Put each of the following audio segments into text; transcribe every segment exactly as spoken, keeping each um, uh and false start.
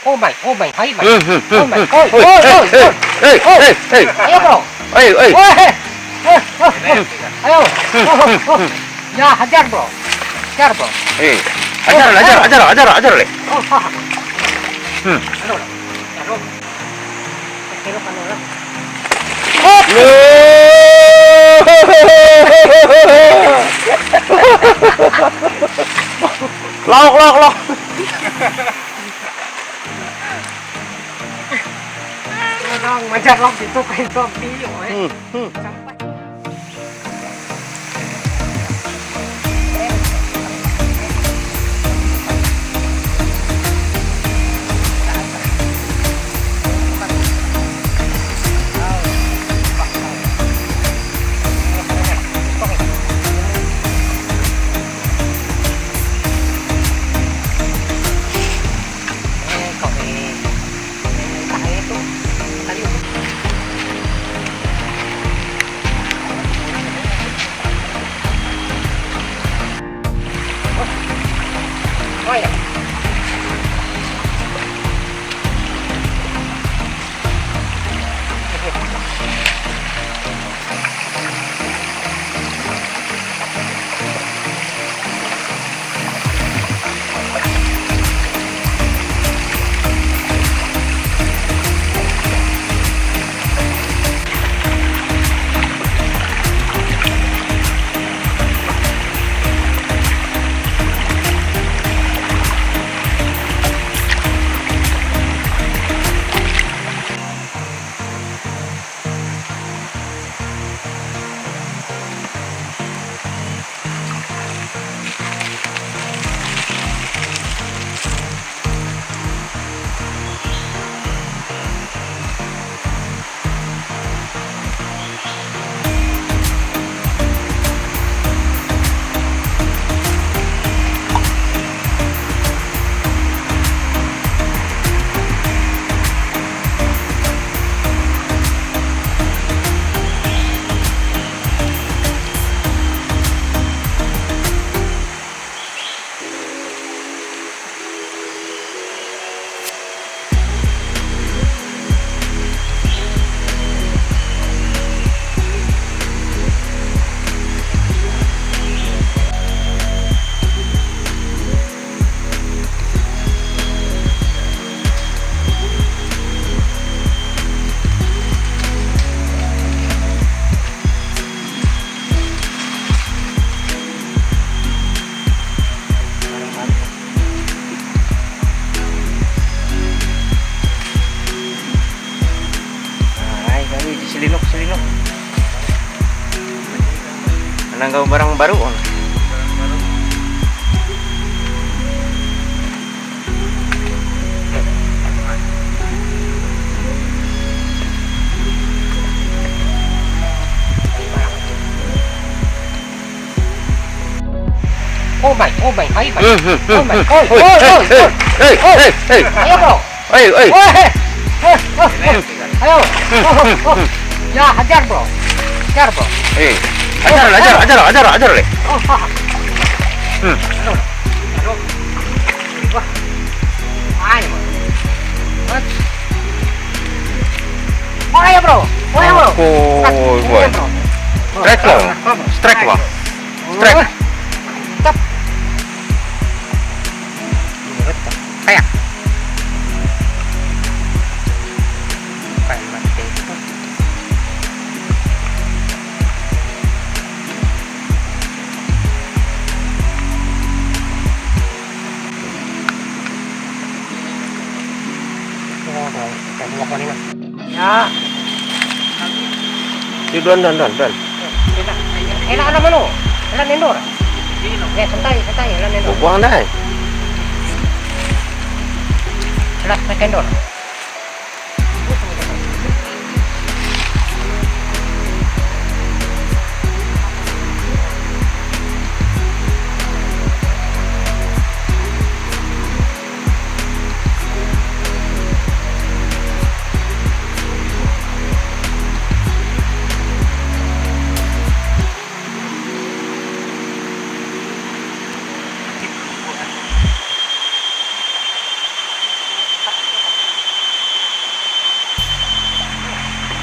Oh my, oh my, hai my. Hmm, hmm, hmm, Oh my, hmm. oi, Oi, oi, hey, oi, hey, oi, hey, oi. hey, hey, hey. Ayo, bro. Hey, hey. Oi, hey. Eh, eh, eh, eh. Ayo. Oh, oh, oh. Ya, hajar, bro. Hajar, bro. Eh, ajar, ajar, ajar, ajar, ajar, le. Oh, ha, ha. Hmm. Aduh, aduh. Aduh, aduh. Loh. Lauk, lauk, lauk. Dong, majar lo gitu, kayak zombie, weh. Hmm, hmm. Sampai. Eh, kau ni. Eh, tak itu. Tadi itu. Oh, ya. Nah, ai, gawi di silinok, silinok. Mananggau barang baru, oh. Oh my, oh my, hai my. Hmm, hmm, hmm, Oh my, hmm. oi, Oi, oi, hey, oi, hey, oi, hey, oi. hey, hey. Ayo, bro. Oi, oi. Oi, hey. Eh, eh, eh. Ayo. Hmm, Oh, oh, hmm, oh. hmm. Ya, hajar, bro. Hajar, bro. Eh, ajar, ajar, ajar, ajar, ajar, le. Oh, ha, ha. Hmm. Aduh. Aduh. Wah. Ayo, bro. What? Oh, ya, bro. Oh, ya, bro. Oh, Oh, ya, boy. bro. Strike lah. Strike lah. Strike. Tap. Kayak. Kayak mati itu. Oh, kayak dua kali lah. Ya. Yu, don, don, don, don. Ela, ela mano? Ela nendor. Ya, santai, santai, ela nendor. Bubuang dai. Ela nendor.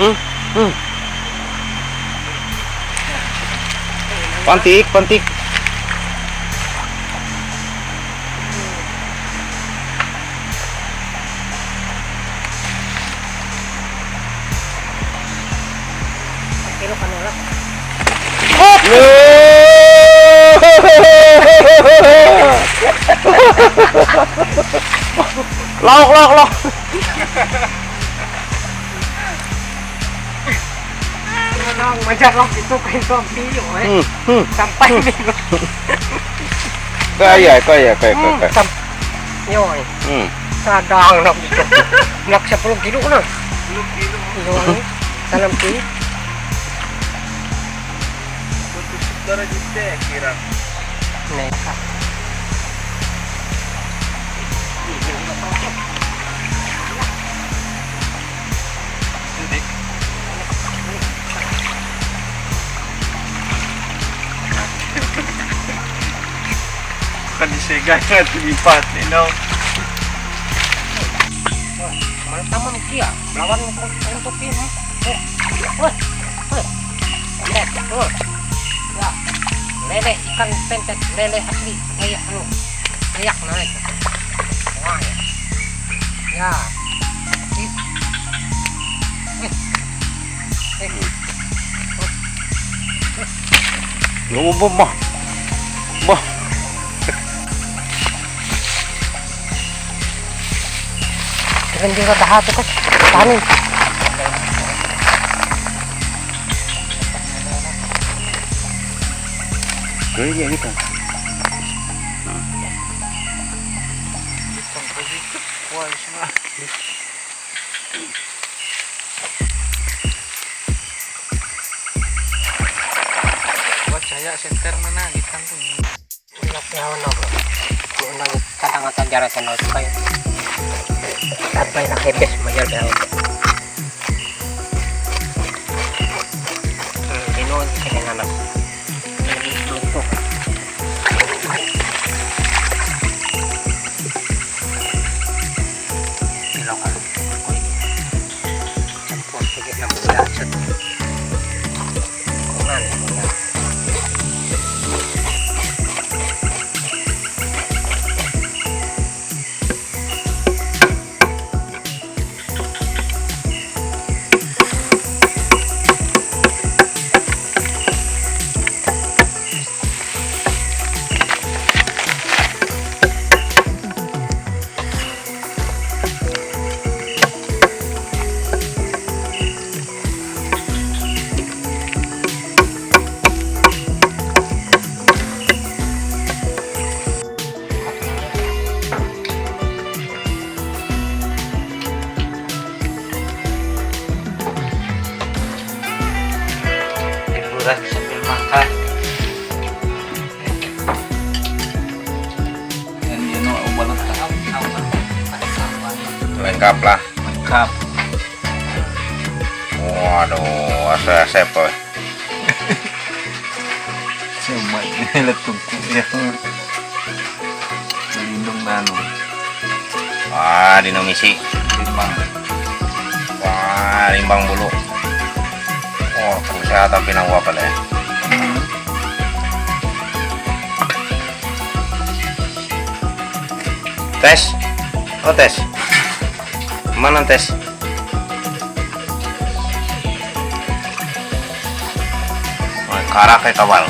Hmm, hmm. Pantik, pantik. Kilo kan orang. Lauk, lauk, lauk. Orang majar lah itu kain topi, eh. Hmm, hmm. Sampai minggu. Kaya, kaya, kaya, Hmm, kaya. sam-, yo, eh. Hmm. Sadang nak itu. Nak sepuluh kilo nah. Sepuluh kilo. Yo, eh. Tanam sini. Satu juta juta kira. Neka. Bukan disegai, lipat, you know. Wah, mana taman kia? Lawan untuk, untuk ini. Eh, wah, wah. Pendek, betul. Ya. Lele ikan pentet, lele asli. Kayak anu. Kayak naik. Wah, ya. Ya. Ih. Eh. Eh. Lobo, bah. Bah. Keren juga tahan tuh, Kak. Tahanin. Keren ya gitu. Nah. Buat saya senter mana gitu kan tuh. Enak nyawa no, bro. Ini lagi kadang atau jarak channel supaya sampai nak habis mayar berapa. Hmm, ini sini anak. Ini untuk. Ini lokal. Campur sikit enam belas. Kuman. Hiburan sambil makan. Lengkap lah. Lengkap. Waduh, asep-asep, eh. Cuma ini letungku ya. Lindung nanu. Wah, dino misi. Limbang. Wah, limbang bulu. Oh, sehat tapi nang apa deh. Hmm. Tes. Oh, tes. Mana tes? Wah, karak ya kawal.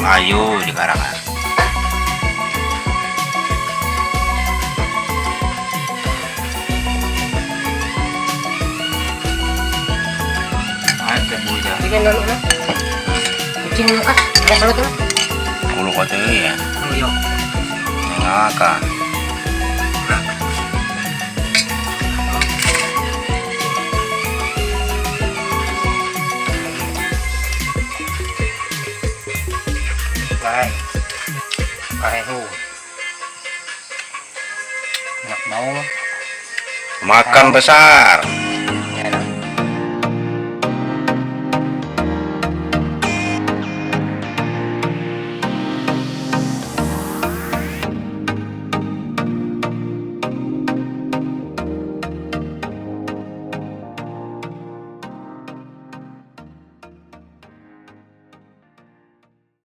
Ayo, di karak. Ada buja. Bikin dulu lah. Kucing dulu kah? Ada perut tuh. Bulu kau tuh ya. Oh, iya. Ngaka. Baik. Karehu. Enak mau. Makan besar.